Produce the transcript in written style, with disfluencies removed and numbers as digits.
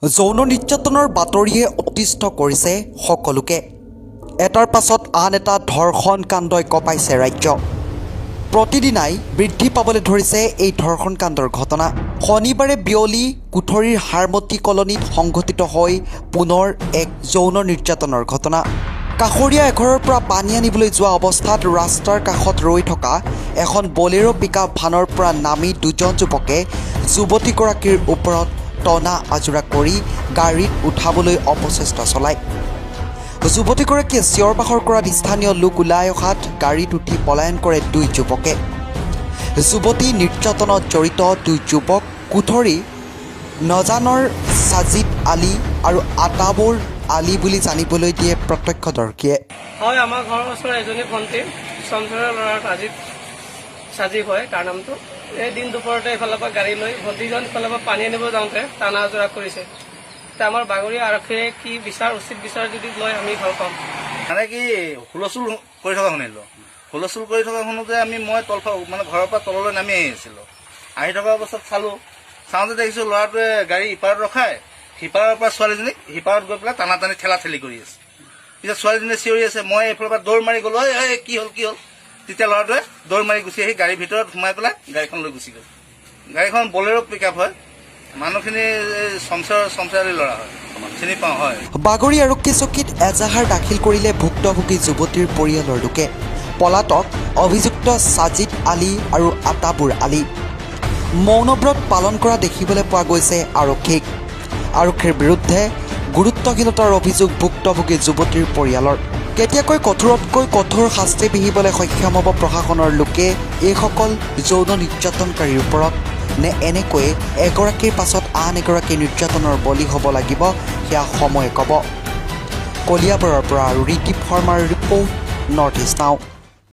যৌন নিৰ্যাতনৰ বাতৰিয়ে অতিষ্ঠ কৰিছে সকলোকে। এটাৰ পাছত আন এটা ধৰ্ষণ কাণ্ডই কঁপাইছে ৰাজ্য। প্ৰতিদিনাই বৃদ্ধি পাবলৈ ধৰিছে এই ধৰ্ষণ কাণ্ডৰ ঘটনা। শনিবাৰে বিয়লি কুঠৰীৰ হাৰমতী কলনীত সংঘটিত হয় পুনৰ এক যৌন নিৰ্যাতনৰ ঘটনা। কাষৰীয়া এঘৰৰ পৰা পানী আনিবলৈ যোৱা অৱস্থাত ৰাস্তাৰ কাষত ৰৈ থকা এখন বলেৰ' পিক আপ ভানৰ পৰা নামি দুজন যুৱকে যুৱতীগৰাকীৰ ওপৰত টনা আজোৰা কৰি গাড়ীত উঠাবলৈ অপচেষ্টা চলায়। যুৱতীগৰাকীয়ে চিঞৰ বাখৰ কৰাত স্থানীয় লোক ওলাই অহাত গাড়ীত উঠি পলায়ন কৰে দুই যুৱকে। যুৱতী নিৰ্যাতনত জড়িত দুই যুৱক কুঠৰী নজানৰ ছাজিদ আলী আৰু আতাবৰ আলী বুলি জানিবলৈ দিয়ে প্ৰত্যক্ষদৰ্শীয়ে। হয়, আমাৰ ঘৰৰ ওচৰৰ এজনী ভণ্টি, চমচৰৰ ল'ৰা ৰাজীৱ চাজিব হয় তাৰ নামটো। এই দিন দুপৰতে এইফালৰ পৰা গাড়ী লৈ ভণ্টিজন ইফালৰ পৰা পানী আনিব যাওঁতে টানা আজোৰা কৰিছে। এতিয়া আমাৰ বাগৰি আৰক্ষীয়ে কি বিচাৰ, উচিত বিচাৰ যদি লয়, আমি ভাল পাম। মানে কি, হুলস্থুল কৰি থকা শুনিলো। হুলস্থুল কৰি থকা শুনোতে মই তল মানে ঘৰৰ পৰা তললৈ নামি আহি আছিলো। আহি থকা অৱস্থাত চালো, চাওঁতে দেখিছো ল'ৰাটোৱে গাড়ী ইপাৰত ৰখাই সিপাৰৰ পৰা ছোৱালীজনীক সিপাৰত গৈ পেলাই টানা টানি, ঠেলা ঠেলি কৰি আছে। পিছত ছোৱালীজনীয়ে চিঞৰি আছে। মই এইফালৰ পৰা দৌৰ মাৰি গ'লো, "ঐ ঐ, কি হ'ল, কি হ'ল?" তেতিয়া ল'ৰাটোৱে দৌৰ মাৰি গুচি আহি গাড়ীৰ ভিতৰত সোমাই পেলাই গাড়ীখন লৈ গুচি গ'ল। গাড়ীখন বলেৰ' পিক আপ হয়। মানুহখিনি এই চমচেৰ আলীৰ ল'ৰা হয়, চিনি পাওঁ হয়। বাগৰি আৰক্ষী চকীত এজাহাৰ দাখিল কৰিলে ভুক্তভোগী যুৱতীৰ পৰিয়ালৰ লোকে। পলাতক অভিযুক্ত ছাজিদ আলী আৰু আতাবুৰ আলী। মৌনব্ৰত পালন কৰা দেখিবলৈ পোৱা গৈছে আৰক্ষীক। আৰক্ষীৰ বিৰুদ্ধে গুৰুত্বহীনতাৰ অভিযোগ ভুক্তভোগী যুৱতীৰ পৰিয়ালৰ। কেতিয়াকৈ কঠোৰতকৈ কঠোৰ শাস্তি বিহিবলৈ সক্ষম হ'ব প্ৰশাসনৰ লোকে এইসকল যৌন নিৰ্যাতনকাৰীৰ ওপৰত, নে এনেকৈয়ে এগৰাকীৰ পাছত আন এগৰাকী নিৰ্যাতনৰ বলি হ'ব লাগিব, সেয়া সময়ে ক'ব। কলিয়াবৰৰ পৰা ৰিদীপ শৰ্মাৰ ৰিপৰ্ট, নৰ্থ ইষ্ট নাও।